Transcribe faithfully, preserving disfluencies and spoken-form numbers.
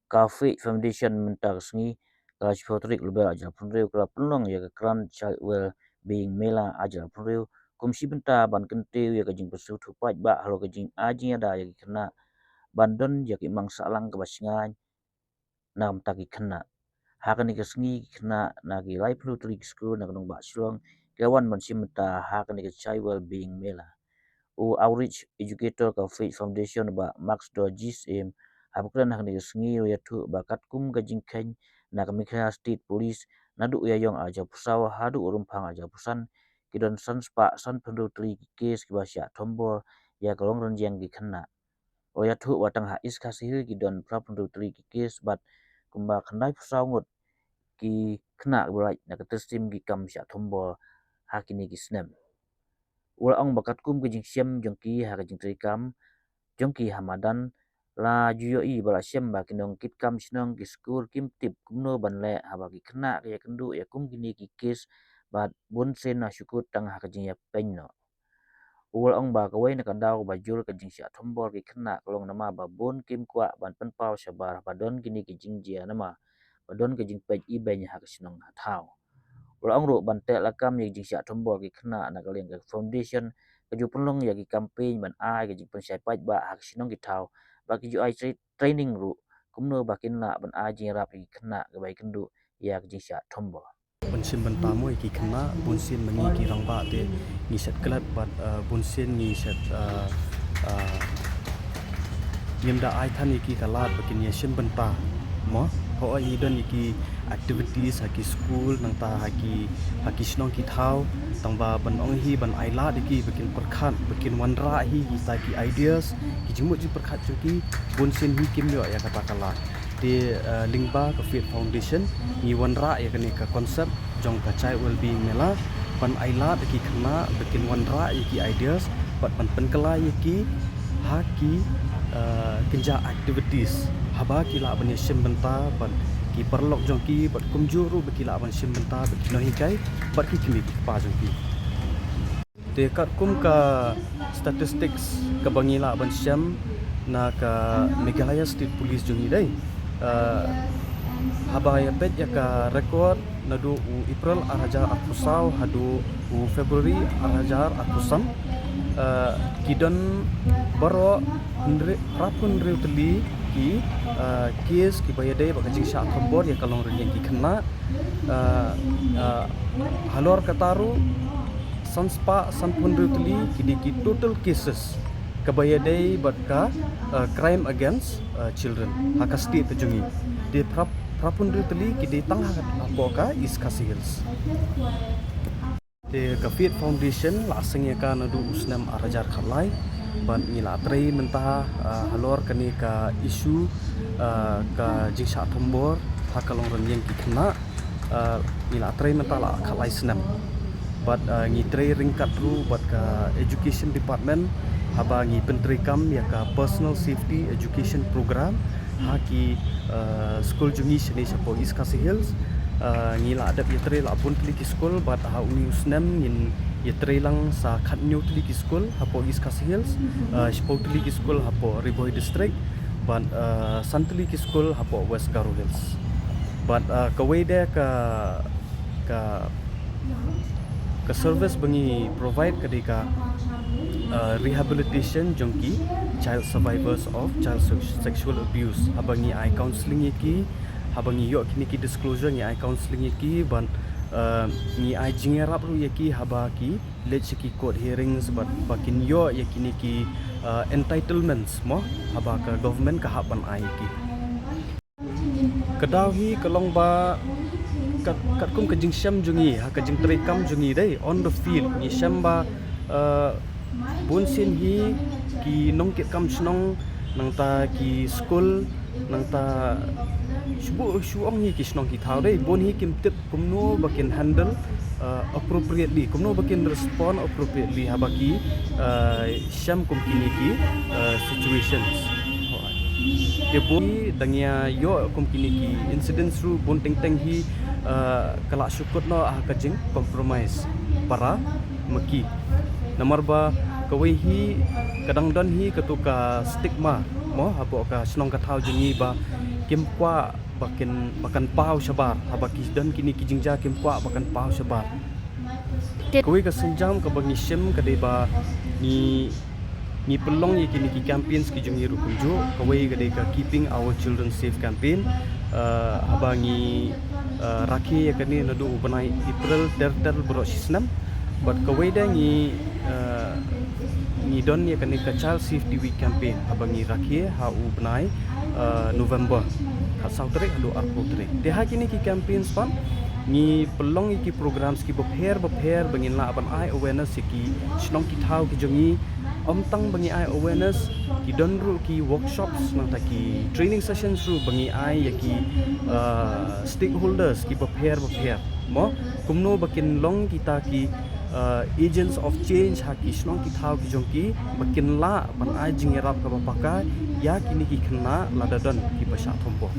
Ka Faith Foundation mynta ka sngi, ka shiphew tarik Lber arhajar arphew hynriew, ka la pynlong ïa ka Grand Child Well Being Mela arhajar arphew hynriew kum shi bynta ban kyntiew ïa ka jingpynsngewthuh paidbah halor ka jingai jingïada ïa ki khynnah ban don ïa ki mang sahlang kaba shngaiñ na ka bynta ki khynnah. Ha kane ka sngi ki khynnah na ki laiphew tylli ki skul na ka nongbah Shillong ki la wan ban shim bynta ha kane ka Child Well Being Mela. U outreach educator ka Faith Foundation, Bah Max Dorjis, em, haba kren ha kane ka sngi, u la ïathuh ba katkum ka jingkheiñ na ka Meghalaya State Police, naduh u Ïaïong arhajar arphew saw haduh u Rymphang arhajar arphew san, ki don san spah sanphew hynriew tylli ki kes kiba shah thombor ïa ka long rynïeng ki khynnah. U la ïathuh ba tang ha East Khasi Hills ki don phraphew hynriew tylli ki kes bad kumba khyndaiphew saw ngut ki khynnah kiba lait na ka trei ki kam shah thombor ha kine ki snem. U la ong ba katkum ka jingshem jong ki ha ka jingtrei kam jong ki ha madan, la ju ïohi ba la shem ba ki nongkitkam shnong, ki skul kim tip kumno ban leh haba ki khynnah ki ïakynduh ïa kum kine ki kes bad bunsien na shu kut tang ha ka jingïapeiñ noh. U la ong ba kawei na ka daw kaba jur ka jingshah thombor ki khynnah ka long namar ba bun kim kwah ban pynpaw shabar ba don kine ki jingjia namar ba don ka jingpeit ibeiñ ha ka shnong ha thaw. U la ong ruh ban teh lakam ïa ka jingshah thombor ki khynnah, na ka liang ka foundation ka ju pynlong ïa ki campaign ban ai ka jingpynshai paidbah ha ka shnong ki thaw, ba ki ju ai tra-, training ruh kumno ba kin lah ban ai jingïarap ïa ki khynnah kiba ïakynduh ïa ka jingshah thombor. Ban shim bynta mo ïa ki khynnah, bunsien ma ngi ki rangbah te ngi shet klet bad, eh, bunsien ngi shet, eh, eh, ngim da ai than ïa ki ka lad ba kin ïa shim bynta mo. Hooid ngi don ïa ki activities ha ki skul, nangta ha ki, ha ki shnong ki thaw, tang ba ban ong hi ban ai lad ïa ki ba kin pyrkhat, ba kin wanrah hi kita ki ideas, ki jingmut jingpyrkhat jong ki, bunsien hi kim ïoh ïa kata ka lad. Te, eh, lyngba ka Faith Foundation ngi wanrah ïa kane ka concept jong ka Child Wellbeing Mela ban ai lad ïa ki khynnah ba kin wanrah ïa ki ideas bad ban pynkylla ïa ki ha ki, eh, kynja activities haba ki lah ban ïa shim bynta bad ki paralok jong ki bad kumjuh ruh ba ki lah ban shim bynta bad ki nonghikai bad ki kmie ki kpa jong ki. Te katkum ka statistics kaba ngi lah ban shem na ka Meghalaya State Police jong ngi dei, eh, haba ïa peit ïa ka record naduh u April arhajar arphew saw haduh u February arhajar arphew san, eh, ki don baroh hynriew, phraphew hynriew tylli ki, eh, case kiba ïadei bad ka jingshah thombor ïa ka long rynïeng ki khynnah, eh, eh, halor kata ruh san spah sanphew hynriew tylli ki dei ki total cases kaba ïadei bad ka, uh, crime against, uh, children ha ka state ka jong ngi. Te phrap, phraphew hynriew tylli ki dei tang ha, hapoh ka East Khasi Hills. Te ka Faith Foundation la seng ïa ka naduh u snem arhajar khatlai bad ngi la trei mynta, uh, halor kane ka issue, uh, ka jingshah thombor ha ka long rynïeng ki khynnah. Uh, ngi la trei mynta la khatlai snem. Bad, uh, ngi trei ryngkat ruh bad ka Education Department haba ngi pyntreikam ïa ka Personal Safety Education Program ha ki, uh, skul jong ngi shane shapoh East Khasi Hills. Uh, ngi la dep ïatrei la bun tylli ki skul bad ha une u snem ngin ïatrei lang sa khathynñiew tylli ki skul hapoh East Khasi Hills, uh, shiphew tylli ki skul hapoh Ri Bhoi District bad, uh, san tylli ki skul hapoh West Garo Hills. Bad, uh, kawei de ka, ka, ka service ba ngi provide ka dei ka, uh, rehabilitation jong ki child survivors of child sex-, sexual abuse. Haba ngi ai counselling ïa ki, haba ngi ïoh kine ki disclosure ngi ai counselling ïa ki bad, uh, ngi ai jingïarap ruh ïa ki haba ki leit sha ki court hearings bad ba kin ïoh ïa kine ki, uh, entitlements mo haba ka government ka hap ban ai ïa ki. Ka daw hi ka long ba kat, katkum ka jingshem jong ngi ha ka jingtreikam jong ngi dei on the field ngi shem ba, uh, bunsien hi ki nongkitkam shnong nangta ki skul nangta shu, shu ong hi ki shnong ki thaw dei bun hi kim tip kumno ba kin handle, uh, appropriately, kumno ba kin respond appropriately haba ki, uh, shem kum kine ki, uh, situations. Te bun dang ïa ïoh kum kine ki incidents ruh bun teng teng hi, uh, ka la shu kut noh ha ka jingcompromise para ma ki. Namar ba kawei hi ka dang don hi katu ka stigma mo, hapoh ka shnong ka thaw jong ngi ba kim kwah ba kin, ba kan paw shabar, haba ki don kine ki jingjia kim kwah ba kan paw shabar. Kawei ka sienjam kaba ngi shim ka dei ba ngi, ngi pynlong ïa kine ki campaigns ki jong ngi ruh kumjuh, kawei ka dei ka Keeping Our Children Safe campaign. Uh, haba ngi, uh, rakhe ïa kane naduh u bnai April ter ter baroh shi snem. Bad kawei de ngi, uh, ngi don ïa kane ka Child Safety Week campaign haba ngi rakhe ha u bnai, uh, November, khatsaw tarik haduh arphew tarik. Te ha kine ki campaigns pat ngi pynlong ïa ki programs kiba pher ba pher ba ngin lah ban ai awareness ïa ki shnong ki thaw ki jong ngi. Ym tang ba ngi ai awareness, ki don ruh ki workshops nangta ki training sessions ruh ba ngi ai ïa ki, uh, stakeholders kiba pher ba pher, mo, kumno ba kin long kita ki, uh, agents of change ha ki shnong ki thaw ki jong ki, ba kin lah ban ai jingïarap kaba paka ïa kine ki khynnah lada don kiba shah thombor.